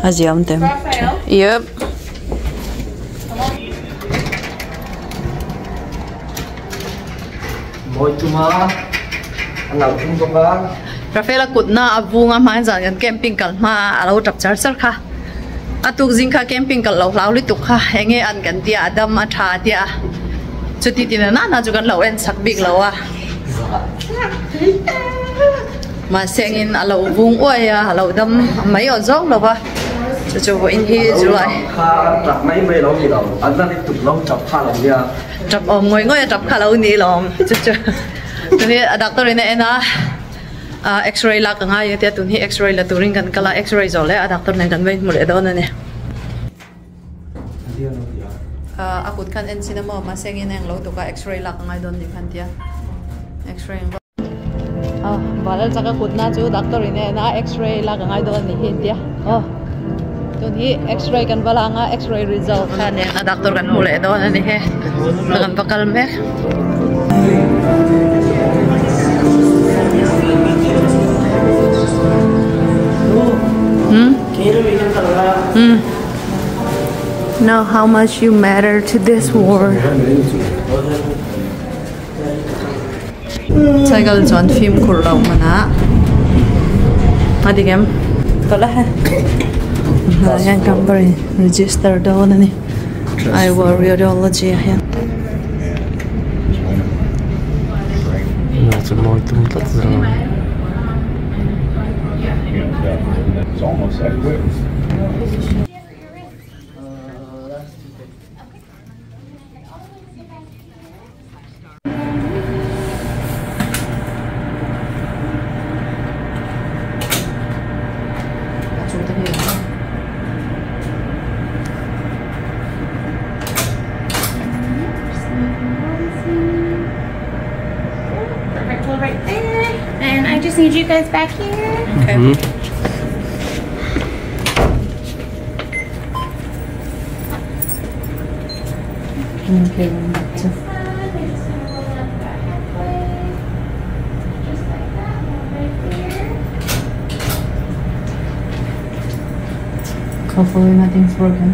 A ziam tem. Yep. Rafael-a kutna a vung a hmain zan kan camping kal hma a lo tap char char kha. A tuk zing kha camping kal lo hlau lutuk kha eng nge an kan tia a dam a tha a tia chuti ti na na chu kan lo en chak bik lo a. Mahse engin a lo vung uai a, a lo dam mai aw zawng lo va, chu chu vawiin hi July. Kha tap mai mai lo ni lo, an la ni tuk lo tap kha lo nia. Tap awm ngawih ngawih a tap kha lo ni lawm, chu chu tun hi a doctor in a en a, x-ray lak a ngai a tia tun hi x-ray la turin kan kal a, x-ray zawh leh a doctor nen kan va inhmu leh dawn a ni. A kut khan en chin a maw mahse engin a englo tuk a x-ray lak a ngai dawn ni khan tia x-ray ang a valal chak a kut na chu doctor in a en a x-ray lak a ngai dawn ni hi an tia aw tun hi x-ray kan va la ang a x-ray result kha nen a doctor kan hmu leh dawn a ni he kan va kal mek. Hmm. Know how much you matter to this world. Cycle chuan fimkhur loh hmanah a dik em? Ka la he. Hnah hian number in register dawn a ni. Iowa Radiology ah hian. Chu mawi tum tlat zawk. Perfect, hold right there. And I just need you guys back here. Okay. Mm -hmm. Okay. Hopefully nothing's broken.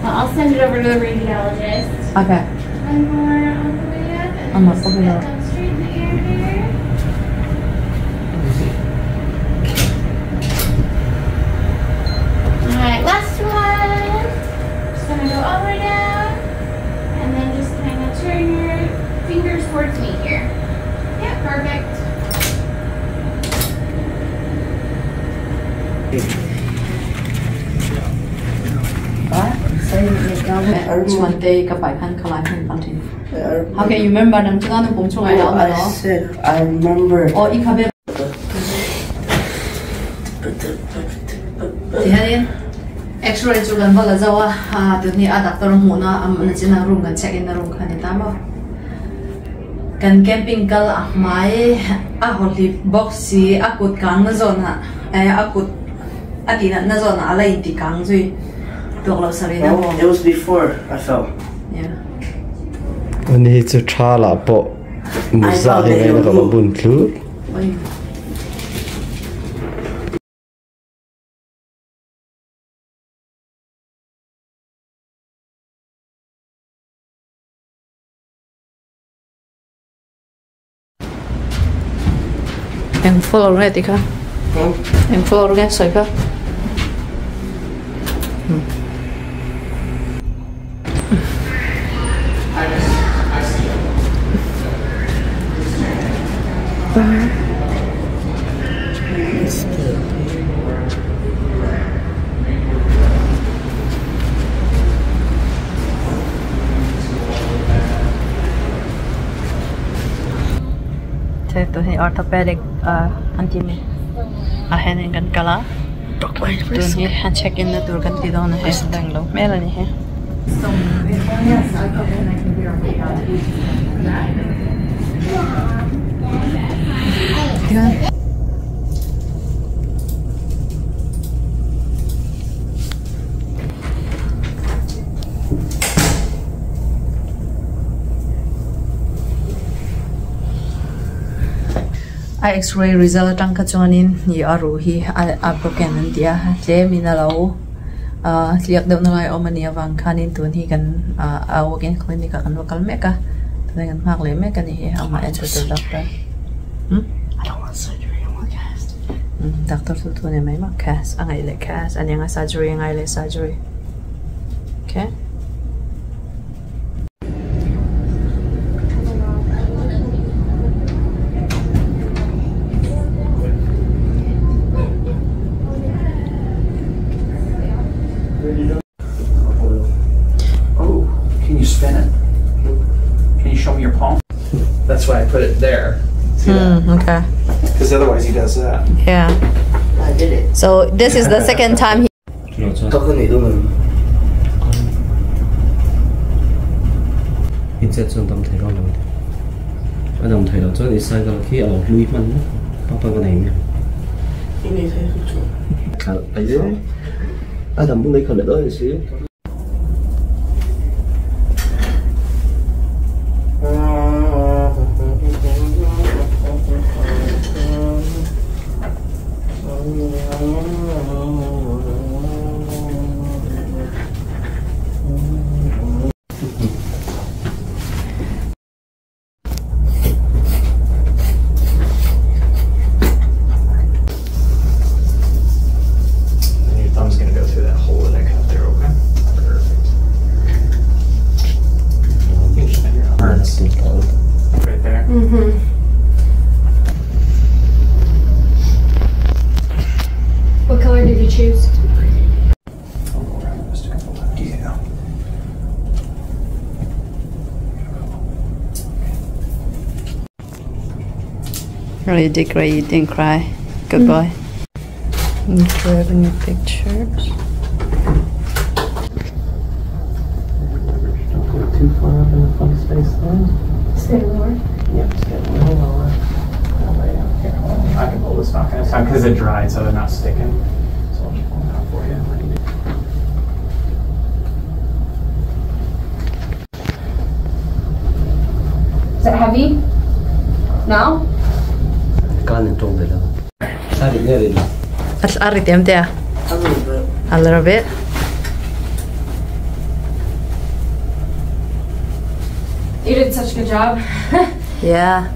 Well, I'll send it over to the radiologist. Okay. One more on the way up. And I'm then not just probably put not. down straight in the air here. All right, last one. Just gonna go all the way down. And then just kind of turn your fingers towards me here. Yeah, perfect. Chhuante ka pai khan khalai khan pan thin. How can you remember nang chu na pum chungai lo I said I remember. Oh, i khabe. Tihianin X-ray chu kan va la zo a, tun hi a doctor hmuhna a china room kan check in na room kha ni ta maw. Kan camping kal a hmai a hawhlip bawk si a kut kang na zawn ah a kut a tih natna zawn ah a la inti kang zui tawk loh sa rih na maw. It was before I fell. Yeah. Ani hi chu tha lah pawh muzah hi ngaina ka va bun tlu. Eng floor nge tih kha eng floor nge sawi kha Tui hi orthopedic an ti mai a hianin kan kal a tun hi a check in na tur kan ti dawn a hei bank lo hmel a ni hi. A x-ray result atang kha chuanin ih a ruh hi a broken an ti a tlemin a lo ah tliak deuh na lai a awm a nih avang khanin tun hi kan ah a walk in clinic ah kan va kal mek a tunah kan nghak leh mek a ni hi amah en chu tur doctor umm doctor chu thu a ni mai maw cast a ngaih leh cast a ni ang a surgery a ngai leh surgery okay. Oh, can you spin it? Can you show me your palm? That's why I put it there. See that? Mm, okay. Because otherwise he does that. Yeah. I did it. So this is the second time he In chet chuan dam thei rang lo ni. A dam thei loh chuan i cycle khi a lo hlui hman mai. Papa ka nei nia. I nei thei hlui chuan. Khalh a ye. A dam bung nei khalh leh dawn a ni si. And your thumb's gonna go through that hole that I cut there, okay? Perfect. You can just bend your arms. Right there. Mm-hmm. What color did you choose? I'll go around just a couple times. Yeah. Really did great, you didn't cry. Good mm. boy. I'm grabbing your pictures. Don't go too far up in the fun space there. Stay lower? Yep, just get a little lower. I'll lay down here. Hold on. I can pull this off kind of time because it dried, so they're not sticking. So I'll just pull them out for you. Is it heavy? No? A rit em te a? A little bit. A little bit? You did such a good job. Yeah.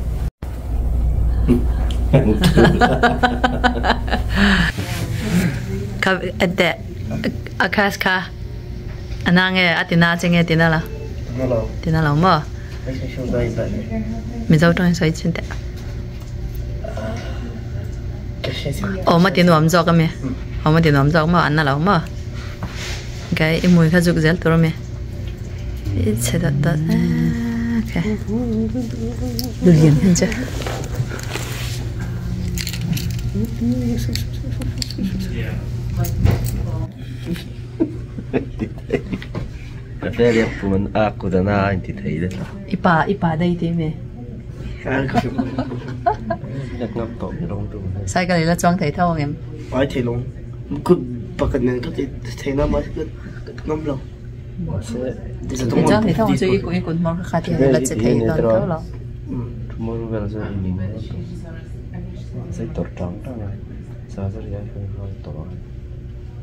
Ka ente a cast kha a na nge a tina che nge tina lo? Na lo. Tina lo maw? Makes me feel very better. Mizo tawng in sawi chin teh. Awm a ti nuam zawk ami? Awm a ti nuam zawk maw? An na lo maw? Okay, i hmui kha zuk zel tur ami? I chhe dawt dawt okay. Lulian hian che. Ka hle riak pum an a kut an a a inti thei le tla. I pa i pa dei ti mi. Cycle i la chuang thei tho ang em? Ai thei lo. Kut pakhat nen ka ti thei na mahse ka ngam lo. I chuang thei tho ang chu i kut i kut hmawr kha kha ti la che thei dawn tho lo. Tomorrow vel chu in ning zai tawrh tang tang a charger hi iPhone kha tawrh ang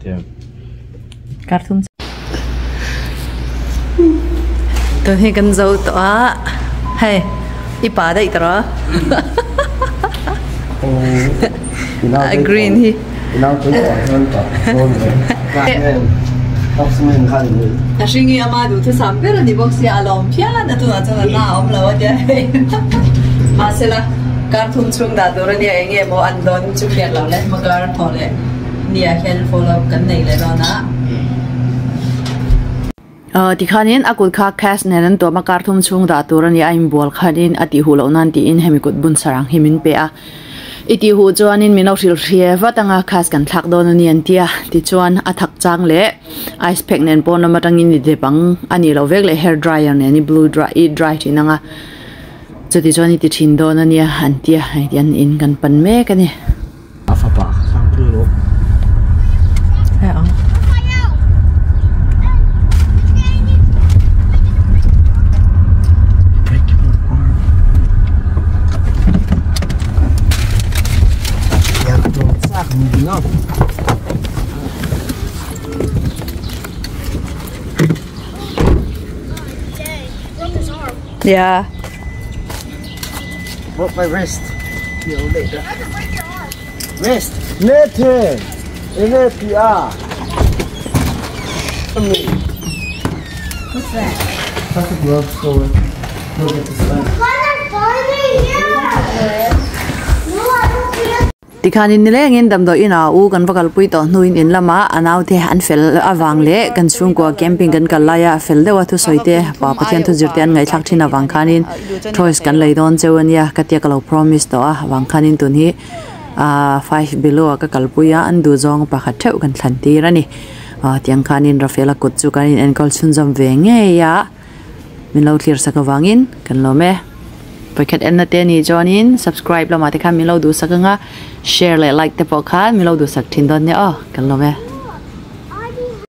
tiang. Kar thum Tun hi kan zo tawh a, hei i pa daih tawh rawh a green hi. A hring hi ama duhthusam ber a ni bawk sia a lawm phian a tunah chuan a na a awm lo a tia hei mahsela kar thum chhung dah tur a nia eng nge maw an dawn chu hriat loh le hmakar thaw leh Nia hian follow up kan nei leh dawn a. Tikhanin a kut kha cash nen an tuam a, kar thum chhung dah tur a ni a, inbual khanin a tih huh loh nan tiin hemi kut bun sarang hi min pe a. I tih huh chuanin min lo hrilh hrie vat anga cash kan thlak dawn a ni an ti a, tichuan a thak chang leh ice pack nen pawn lam atangin i dep ang a nih loh vek leh hair dryer nen i blue dry i dry thin anga chuti chuan i ti thin dawn a nia an ti a, hei tian in kan pan mek a ni. A fapa kha thlang pui rawh. Hei ang. Enough. Yeah. Broke my wrist. You know, later. Wrist. Nathan. N-A-P-R. What's that? That's a glove store. Look at the sign. Tikhanin nilengin damdawi inah u kan va kalpui tawh hnuin in lama a naute an fel avang leh kan chhungkua camping kan kal laia fel deuha thusawi te pa Pathian thu zirte an ngaihthlak thin avang khanin toys kan lei dawn cheu ania ka tia ka lo promise tawh a avang khanin tun hi ahh five below ah ka kalpui a an duh zawng pakhat theuh kan thlan tir a ni ah tiang khanin Rafaela kut chu kan in enkawl chhunzawm ve ngei a. Min lo thlir sak avangin kan lawm e. Pakhat enna te anih chuanin subscribe lamah te khan min lo duhsak anga share leh like te pawh khan min lo duhsak thin dawn nia aw kan lawm e.